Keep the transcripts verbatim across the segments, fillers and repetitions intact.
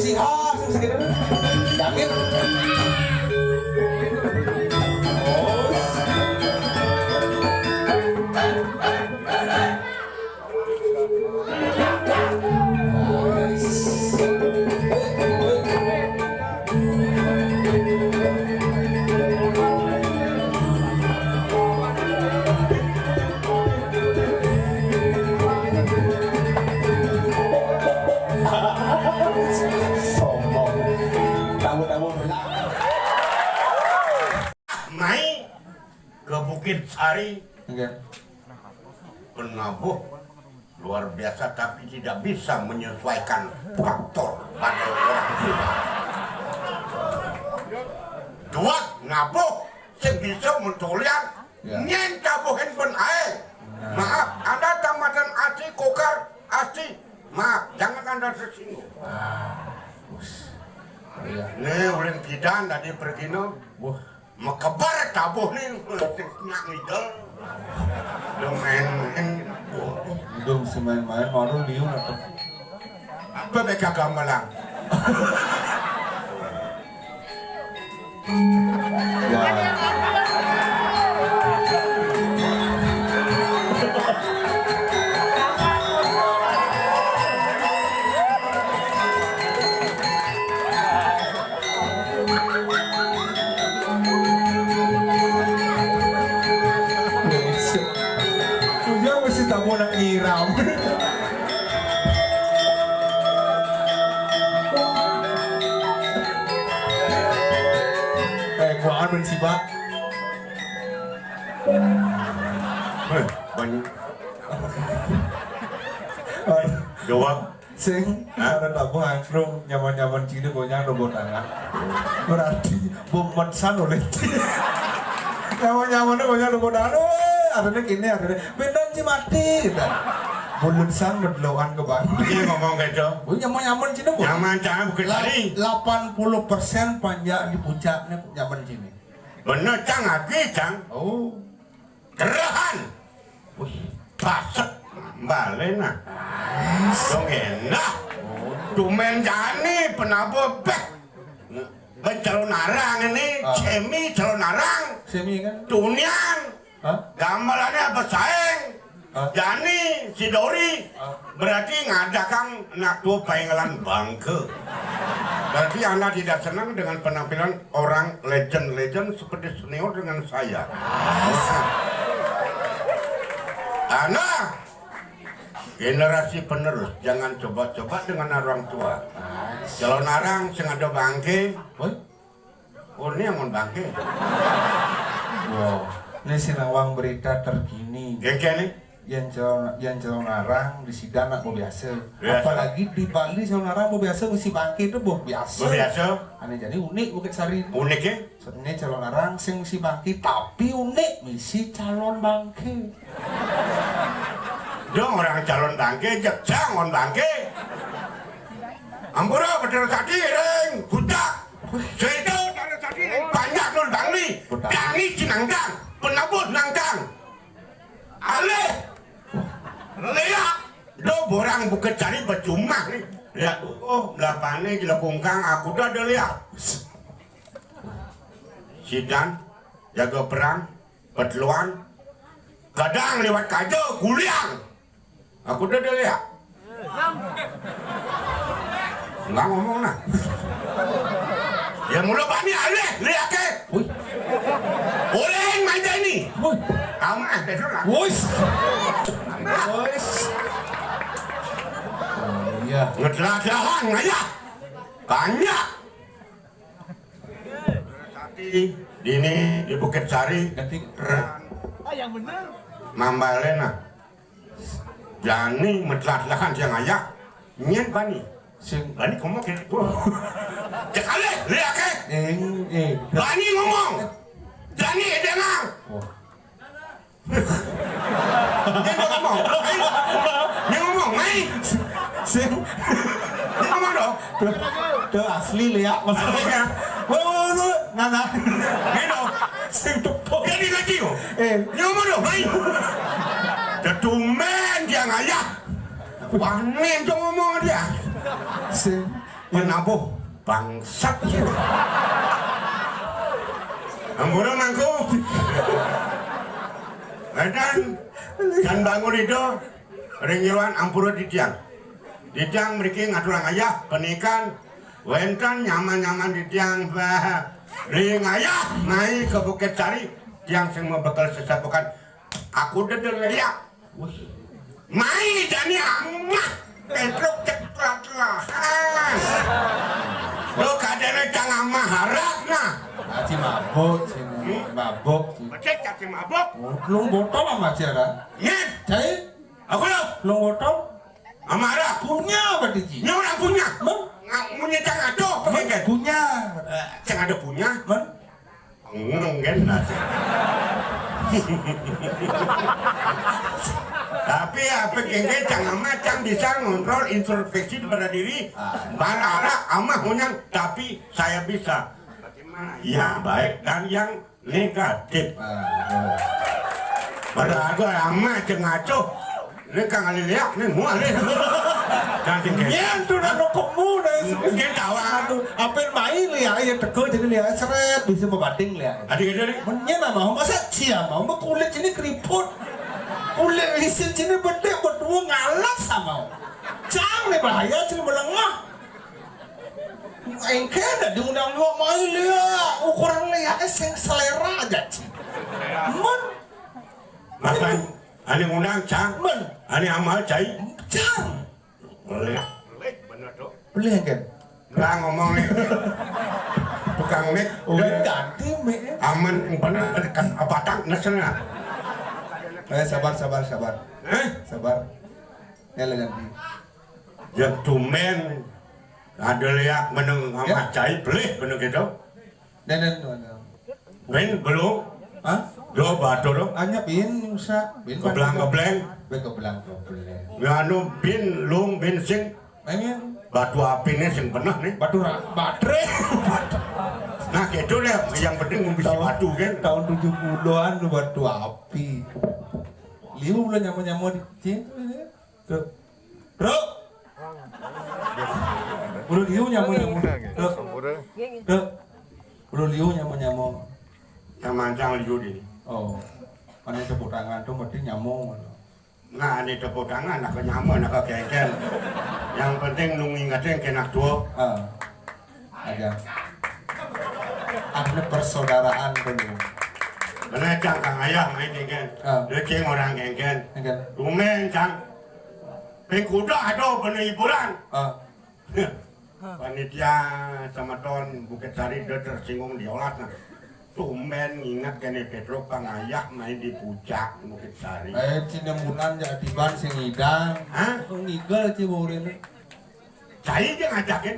Siha, sing segitu. Yakin? Sombong. Tamu-tamu benar. Mai ke Bukit Sari. Oke. Penabuh luar biasa, tapi tidak bisa menyesuaikan faktor pada orang tua. Tuak nabuh sing bisa mentulian. Ya. Nyen tabuhin pun ae. Nah. Maaf, Anda tamatan asli kokar asli. Maaf, jangan Anda tersinggung. Ah, us. Iya. Nih, ulin kidan tadi pergi no. Wah. Mekebar tabuh nih, nyak ngidel. Udah main-main. Wah. Hidung semain-main, baru liu atau apa beka gamelan? Wah. Ujang mesti tamu nak nyiram. Eh, kuaan mun sibak. Eh, banyak. Jawab. Sing, hah? Ada tabuh angklung, nyaman-nyaman cina goyang dobo tangan. Berarti bomen san oleh. Nyaman-nyaman goyang dobo tangan. Eh, adanya gini, adanya. Bendan ci mati, gitu. Bulan san berdoaan ke bang. Iya, ngomong gitu. Oh, nyaman-nyaman cina, Bu. Nyaman cina Bukit Sari. Delapan puluh persen panjang di puncaknya nyaman cina. Bener, Cang, lagi, Cang. Oh. Kerahan. Wih. Basek. Bale nah. Dong endah. Tumen jani penabuh beh. Ben calon arang ini, ah. Semi calon arang. Semi kan? Tunian. Hah? Gamelannya apa saeng? Hah? Jani, si Dori. Hah? Berarti ngadakan nak tua paingelan bangke. Berarti Anda tidak senang dengan penampilan orang legend-legend seperti senior dengan saya. Karena generasi penerus, jangan coba-coba dengan orang tua. Calon arang sing ada bangke. Woi. Oh, ini yang mau bangke. Wow, ini sinawang berita terkini. Gengke nih. Yang calon, yang calon arang di sida nak biasa. Biasa. Apalagi di Bali calon arang biasa mesti bangke itu biasa. Biasa. Aneh jadi unik Bukit Sari. Unik ya? Ini calon arang sing mesti bangke, tapi unik mesti calon bangke. Dong orang calon bangke, jek calon bangke. Ampura betul tadi ring, budak. Cerita tadi ring, banyak nun bangli. Budak. Dangi cinangkang, penabuh nangkang. Alih. Lihat. Do borang Bukit Sari berjumah nih. Lihat. Oh, belapane jelekungkang aku dah ada lihat. Sidan, jaga perang, petluan, kadang lewat kaja, guliang. Aku dah ada lihat. Enggak ngomong nah. Ya mula bani alih, lihat ke. Wih. Oleh main ini. Wih. Kamu ah, besok lah. Wih. Wih. Oh, iya. Ngetelah-telahan aja. Banyak. Tadi di ini, di Bukit Sari. Ganti. Ah, yang bener. Mambalena. Jani metelah-telahan siang aja. Nyen bani. Sing bani ngomong kayak gua. Cek alih, lihat ke. Eh, eh. Bani ngomong. Jani edengang. Wah. Dia ngomong. Ayo. Dia ngomong, mai. Sing. Dia ngomong dong. Tuh, tuh asli lihat maksudnya. Wah, wah, wah, wah. Nah, nah. Gitu. Sing tepuk. Dia di radio. Eh. Dia ngomong dong, mai. Ketumben dia ngayah. Wah, nih, dia ngomong dia. Sing. Penabuh bangsat. Ampura mangku. Édan, dan bangun itu ring Iwan ampura titiang. Titiang mriki ngaturang ayah panikan wénten nyaman-nyaman titiang, bah, ring ayah mai ke Bukit Sari, tiang sing mabekel sesapukan. Aku dedel ya. Mai jani amah Petruk ceklak-celakan. Lo kadene cang amah harak nah. Aci mabuk, ci mabuk, ci. Becek caci mabuk. Lu botol ama ci harak. Nyet. Cai. Aku lo. Lu botol. Ama harak. Punya apa di ci? Nya orang punya. Men? Punya cang ada. Punya. Cang ada punya. Men? Ngéngkén nasi. Tapi apa kéngkén cang amah cang bisa ngontrol introspeksi pada diri. Bara arak amah hunyang, tapi saya bisa. Yang baik dan yang negatif. Pada aku amah cang ngaco. Né kang ali liak né mual né. Jangan tinggal. Nyén tuh nak nokokmu né. Mungkin tawa. Aduh, apin main liak ya teko jadi liak seret bisa mabading liak. Adi gitu né. Nyén ama masa cia mau kulit ini keriput. Kulit isin sini bedé berdua ngalas sama. Cang né bahaya sini melengah. Engké dah diundang dua main liak ukuran liak sing selera aja ci. Men. Makan. Ane ngundang cang. Men. Ane amal cai. Cang. Boleh. Boleh bener tuh. Boleh kan? Lah ngomong nih. Tukang mik. Udah ganti mik. Aman bener kan apa tak nesena. Eh sabar sabar sabar. Hah? Sabar. Ya lah ganti. Ya tumben. Ada liak meneng sama cai pelih bener gitu. Nenen mana? Bin belum? Hah? Do batur. Hanya bin sa bin keblang kebleng. Bin keblang kebleng. Ya anu bin lung bin sing. Amin. Batu apinya sing bener nih. Batu ra- baterai. Nah gitu deh. Yang penting mau bisa batu kan. Tahun tujuh puluhan lu batu api. Liu udah nyamuk-nyamuk di Cina. Tuh. Bro. Bro liu nyamuk nyamuk. Bro. Bro. Bro liu nyamuk nyamuk. Yang mancang liu di. Oh. Mana tepuk tangan tuh mesti nyamuk. Nah, ini tepuk tangan nak nyamuk nak kengken. Yang penting nung ingetin kena tua. Ah. Ada. Ada persaudaraan dulu. Bener cang kang ayah main kengken. Ah. Dia ceng orang kengken. Kengken. Tumben cang. Pengkuda ada bener hiburan. Ah. Panitia sama ton Bukit Sari dia tersinggung diolat nah. Tumben nginget kene Petro pangayah main di puncak Bukit Sari. Eh, Cina Mulan jadi ban sing ngidang. Hah? Ngigel ci baurin. Cai aja ngajakin.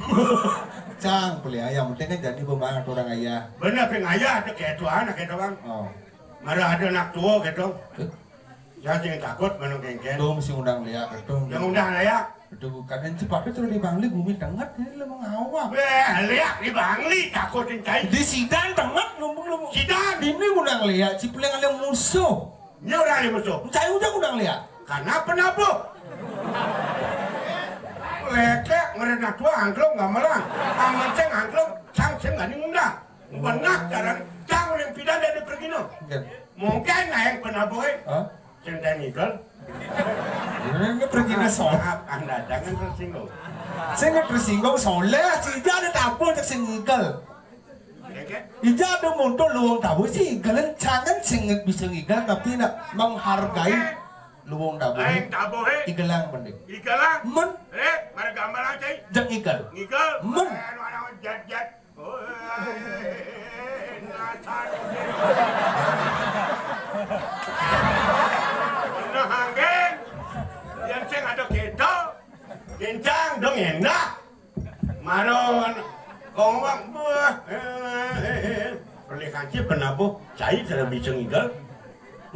Cang, beli ayam penting kan jadi pembangat orang ayah. Bener pengayah ada kayak tuan kayak doang. Oh. Mara ada anak tua gitu. Ya sing takut menung kengken. Tuh mesti undang liak tuh. Yang undang liak. Aduh, kadang cepat itu di Bangli bumi dengat ini lu mengawal. Weh, liak di Bangli takutin cai. Di sidan dengat ngomong lu. Sidan. Ini undang liak, cipeling ada musuh. Ini orang ada musuh. Cai udah undang liak. Karena penabuh. Lekek mereka tua angklung gamelan. Aman ceng angklung, cang ceng gak ngundang. Benar, sekarang cang udah pindah dari pergi no. Mungkin naik penabuh. Hah? Sing ten ngigel. Ini pergi na so. Maaf, Anda jangan tersinggung. Sing tersinggung soalnya si ija ada tabuh cek sing ngigel. Ija ada muncul luwung tabuh sih ngigel, jangan sing bisa ngigel tapi nak menghargai luwung tabuh. Aing tabuh he. Igelang mending. Igelang. Men. Eh, mari gambaran cai. Jeng ngigel. Ngigel. Men. Eh, anu, anu, jet, jet. Nah, anggen. Yang sing ada kita. Kencang dong, endah. Maron. Kongwak buah. Perli kancil penabuh. Cai tidak bisa ngigel.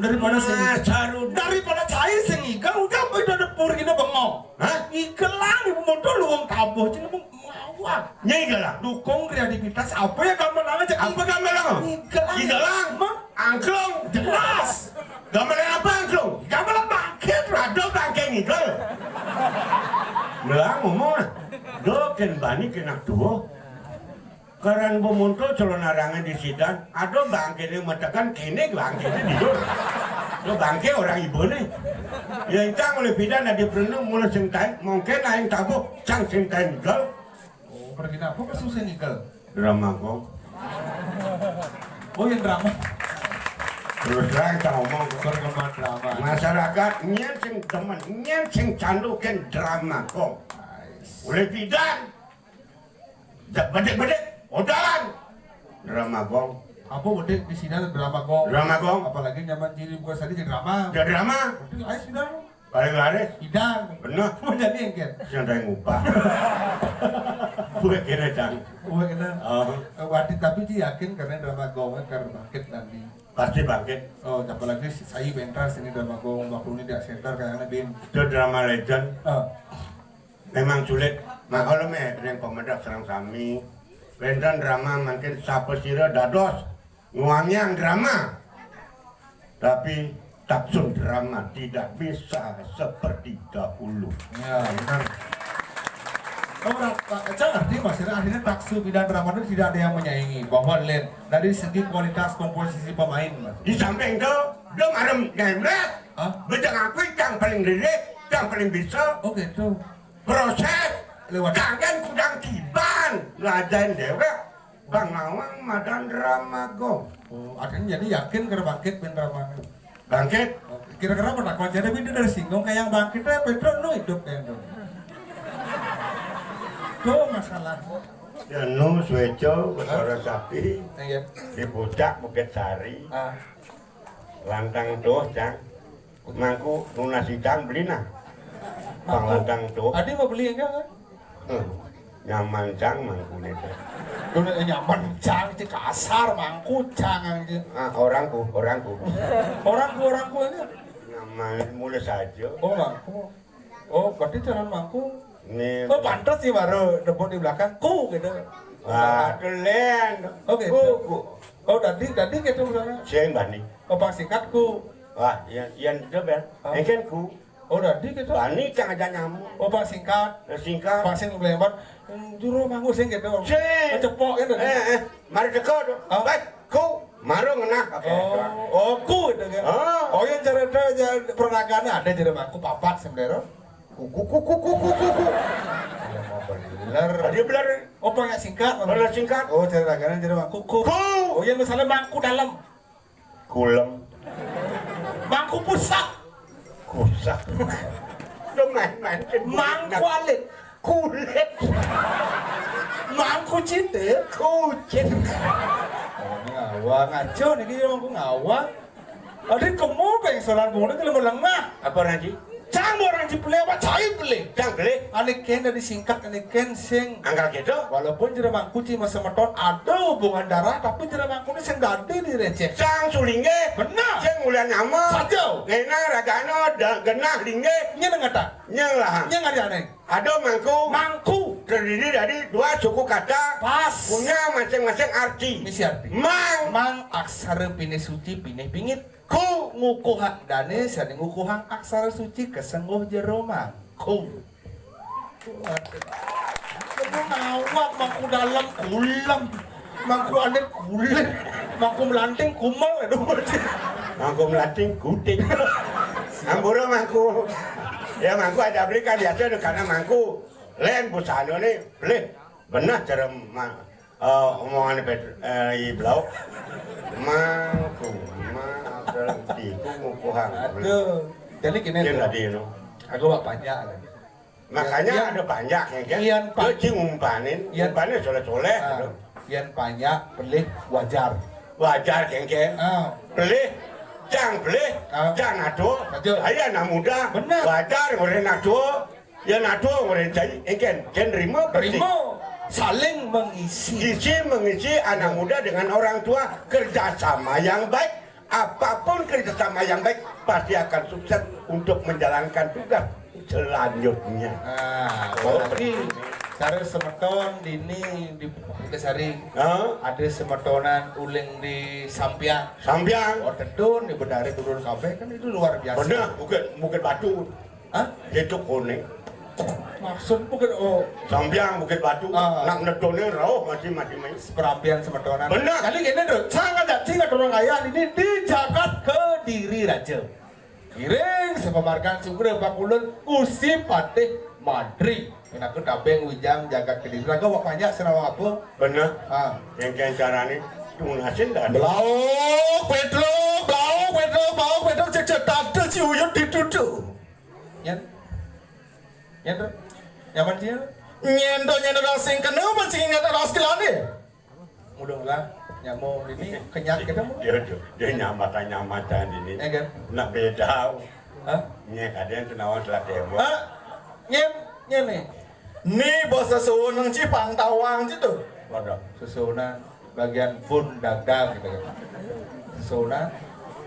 Daripada sing saru daripada cai sing ngigel udah apa itu ada pur ini bengong. Hah? Igelang ibu motor luwung tabuh cina mau ngawak. Nya igelang. Dukung kreativitas apa ya gambar nama cek apa gambar nama? Igelang. Igelang. Mah angklung jelas. Gambar apa angklung? Gambar bangkit. Ada bangkit ngigel. Belang ngomong lah. Kén bani kén anak tuwuh. Karan bumuntul calon arangan di sidan. Aduh, bangkéné metekan kéné, bangkéné tidur. Tuh bangké orang ibuné. Ya, cang oleh pidan adi perenung mula sing taén, mungkin aing tabuh, cang sing taén igel. Oh, pergi apa pas susah nigel? Drama gong. Oh, yang drama. Terus terang kita ngomong, berkembang drama. Masyarakat nyén sing demen, nyén sing candu kén drama gong. Oleh pidan. Bedek-bedek, odalan. Drama gong. Apa bedek di sini ada drama gong? Drama gong. Apalagi zaman ciri bukan saja jadi drama. Jadi drama. Berarti ais sudah. Paling laris. Idang. Bener. Mau jadi engkel. Sing ada yang ngupah. Gue kira, Cang. Gue kira. Oh. Eh, berarti tapi Ci yakin karena drama gong kan karena bangkit nanti. Pasti bangkit. Oh, apalagi si saya pentas ini drama gong, waktu ini di center kayaknya bin. Itu drama legend. Oh. Memang sulit. Maklum ya, ring pemedek sareng sami. Wénten drama mangkin sapa sira dados nguangiang drama. Tapi taksun drama tidak bisa seperti dahulu. Ya, benar. Oh, Pak Ecang ngerti maksudnya, akhirnya taksu pidan drama itu tidak ada yang menyaingi. Bahwa lain dari segi kualitas komposisi pemain, Mas. Di samping itu, belum ada ngemret. Hah? Bejang aku yang paling lirik, yang paling bisa. Oh, gitu. Proses lewat kangen kudang tiban, ngelajain dewek. Bang Awang madan drama gong. Oh, artinya jadi yakin kira bangkit bin drama. Bangkit. Oh, kira-kira pernah kau jadi itu dari singgung kayak yang bangkit, eh, Pedro nu hidup kayak itu. Tuh masalah. Ya nu sueco, betara sapi. Iya. Di puncak Bukit Sari. Ah. Lantang tuh, Cang. Mangku nunas icang beli nah. Pang lantang tuh. Adi mau beli enggak kan? Hmm. Nyaman, Cang, mangku nih. Tuh, eh, nyaman, Cang, itu kasar, mangku, Cang, anjir. Ah, orangku, orangku. Orangku, orangku ini. Nyaman, mulai saja. Oh, mangku. Oh, berarti calon mangku. Nih. Oh, pantas sih baru debut di belakang. Ku, gitu. Wah, keren. Oke. Ku, ku. Oh, tadi, tadi gitu misalnya. Sing bani. Oh, pang singkat ku. Wah, iya, iya, itu, Bel. Oh. Engken ku. Oh, tadi gitu. Bani, Cang, aja nyamuk. Oh, pang singkat. Eh, singkat. Pang sing lebar. Hmm, juru mangku sing gitu. Sing. Cepok gitu. Eh, eh. Mari teko tuh. Oh. Baik, ku. Maro ngenah. Oke. Oh, oh, ku gitu kan. Oh. Oh, yang cara itu aja peragaannya ada jadi mangku papat sebenarnya. Ku, ku, ku, ku, ku, ku, ku, ku. Iya, mau bener. Dia bener. Oh, pang singkat. Bener singkat. Oh, cara raganan jadi mangku. Ku. Ku. Oh, yang misalnya mangku dalam. Kulem. Mangku pusat. Kusak. Lu main-main ke mangku alit. Kulit. Mangku cite. Kucit. Oh, ngawa ngaco nih, dia mangku ngawa. Ada kamu pengen solar bunga itu lengah. Apa nanti? Cang orang Cipele apa cai beli? Cang beli. Ane ken dari singkat, ane ken sing. Angkal gitu. Walaupun jero mangku ci masa meton ada hubungan darah, tapi jero mangku ini sing dadi direceh. Cang sulingge. Benar. Sing mulia nama. Saja. Ngena ragana da-, genah lingge. Nyeng ngata. Nyeng lah. Nyeng ada aneh. Ada mangku. Mangku. Terdiri dari dua suku kata. Pas. Punya masing-masing arti. Misi arti. Mang. Mang aksara pine suci, pine pingit. Ku ngukuhang dane, sane ngukuhang aksara suci kesengguh jero mangku. Kamu ngawak mangku dalam kulem, mangku alit kulit, mangku melanting kumel, aduh. Mangku melanting kuting. Ampura mangku. Ya mangku ada beli kan biasa tuh karena mangku. Len busana nih, beli. Benar cara ma-, eh, omongan Pet-, eh, I Blau. Mangku, ma, aku ngukuhang. Aduh. Jadi gini. Dia tuh. Tadi, no. Aku bak panjak kan. Makanya ya, ada panjak ya kan? Ian pa-, dia sih ngumpanin, ian, ngumpanin soleh-soleh, ah, gitu. Ian panjak, pelih, wajar. Wajar, kengkeng. Ah. Pelih, cang pelih, ah, cang ado. Betul. Saya anak muda. Benar. Wajar, orang ado. Ya nado ngorén jai, engken, jen rima bersih. Rima, saling mengisi. Isi mengisi anak muda dengan orang tua, kerjasama yang baik. Apapun kerjasama yang baik pasti akan sukses untuk menjalankan tugas selanjutnya. Nah, oh, berarti cara semeton dini di Pukasari. Hah? Ada semetonan uling di Sampiang. Sampiang. Oh, tentu nih benar turun kabeh kan itu luar biasa. Benar, Bukit, Bukit Batu. Hah? Itu kuning. Maksud Bukit, oh. Sampiang Bukit Batu, ah, nak nedoné rauh masih, masih main. Seperampian semetonan. Bener. Jadi gini tuh, sangat jadi orang kaya ini di jagat Kediri Raja. Giring sepamargan sugra pakulun Gusti Patih Madri. Menaku tabeng wijang jagat Kediri. Raga wak panjak senawang apa? Bener. Ah. Yang kian carane tunasin dah. Blauk Pedro, blauk Pedro, blauk Pedro, cek cek tante si uyut dituduh. Nyen. Nyen, Bro. Nyaman dia? Nyen do, nyen do sing kena, mancing nyen do sekilan ni. Mudah lah, nyamuk ini kenyang kita mau. Dia, dia, dia nyamatan-nyamatan ini. Ya kan? Nak beda. Hah? Nyen kadang tu nawan telah tembok. Hah? Nyen, nyen ni. Ni bos sesuun nang ci pang tawang ci tu. Waduh. Sesuunan bagian pun dagang gitu kan. Sesuunan.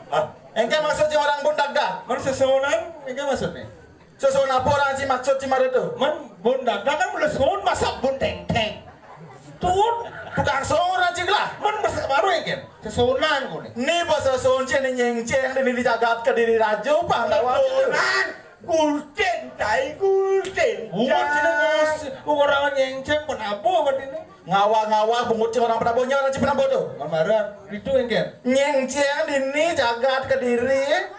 Ah, engke maksud ci orang pun dagang. Mana sesuunan? Engke maksudnya? Sesuun apa orang ci maksud ci mari tu? Men bun dagang kan boleh sesuun, masa bun teng-teng. Tun. Tukang sesuun orang ci lah. Men masa baru ya kan? Sesuunan kau ni. Ni bos sesuun ci ni nyengceng di, di jagat Kediri Raja pang tawang ci tu. Sesuunan. Gultin, tai gultin. Bungut sini bos. Orang nyengceng penabuh kan ini. Ngawa-ngawa bungut ci orang penabuhnya orang ci penabuh tu. Kemarin itu yang kan? Nyengceng di ni jagat Kediri.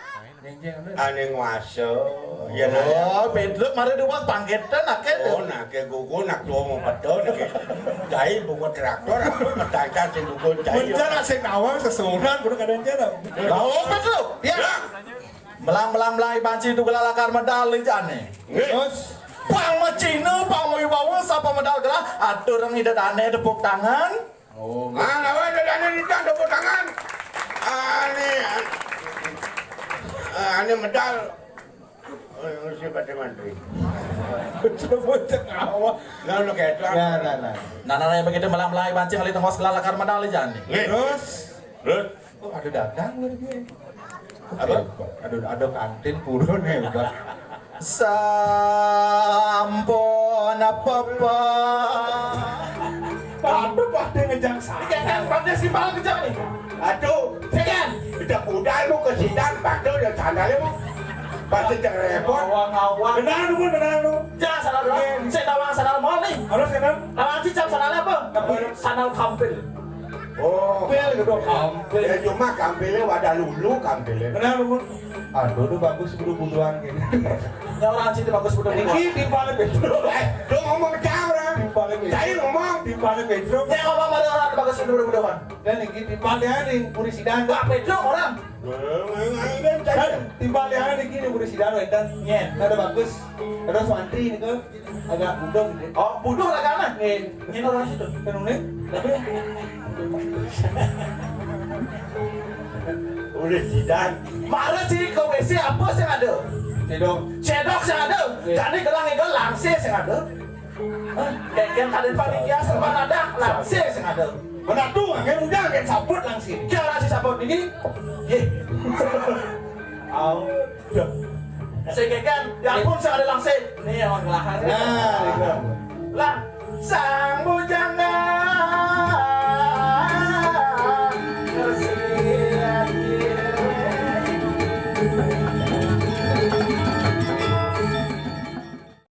Ane nguasa. Ya, oh, Pedro mari dua panggitan akeh tu. Oh, nak ke gugu, nak tua mau betul, nak ke jahil buku traktor, tangkal sing gugu jahil. Mencara sing nawang sesuunan, kudu kadang cara. Tahu Pedro? Ya. Melang-melang melai banci tu gelalakar medal ijane. Terus? Pang macina, pang wibawa, sapa medal gelah, atur nang ida dane tepuk tangan. Oh, ah, lawan ada ane nitah tepuk tangan. Ane, ane medal. Oh, si Patih Mantri. Coba cek awak. Nah, lu kayak itu. Nah, nah, nah. Nah, nah, nah, yang begitu melang-melang banci kali tengok sekolah lakar medal aja nih. Nih. Terus? Terus? Oh, ada dagang lagi. Apa? Ada, ada kantin purun hebat. Sampun apa-apa. Aduh, Patih ngejang saya. Ini kan Patih simpal kejang nih. Aduh, sekian. Udah budal mu ke sidang, batu udah sandal mu. Pasti cerepot. Ngawang-ngawang. Benar lu, benar lu. Jangan salah lu. Saya tawang salah mau nih. Harus kenal. Tawang cicam salah apa? Apa? Sandal kampil. Oh. Kampil gitu, kampil. Ya, cuma kampilnya wadah lulu, kampilnya. Benar lu. Aduh, tuh bagus bulu-buluan gini. Ya, orang sini bagus bulu-buluan. Ini timpalnya Pedro. Eh, lu ngomong ke orang. Timpalnya Pedro. Saya ngomong. Timpalnya Pedro. Ya, ngomong pada orang bagus bulu-buluan. Dan ini timpalnya nih, puri sidang. Wah, Pedro orang. Kan timpalnya nih gini, puri sidang, dan nyet. Ada bagus. Ada suantri ini ke. Agak budong gitu. Oh, budong lah kan? Nih, ini orang situ. Kan ini? Tapi udah jidan. Mara sih kau besi apa sih ada? Cedok. Cedok sih ada. Iya. Jadi gelang itu langsir sih ada. Hah? Kayak yang ada panitia sama ada langsir sih ada. Benar tuh, yang udah yang sabut langsir. Jangan si sabut ini. Ye. Au. Saya kan, ya ampun, saya ada langsir. Nih, orang kelahar. Nah, itu. Lah, sang bujang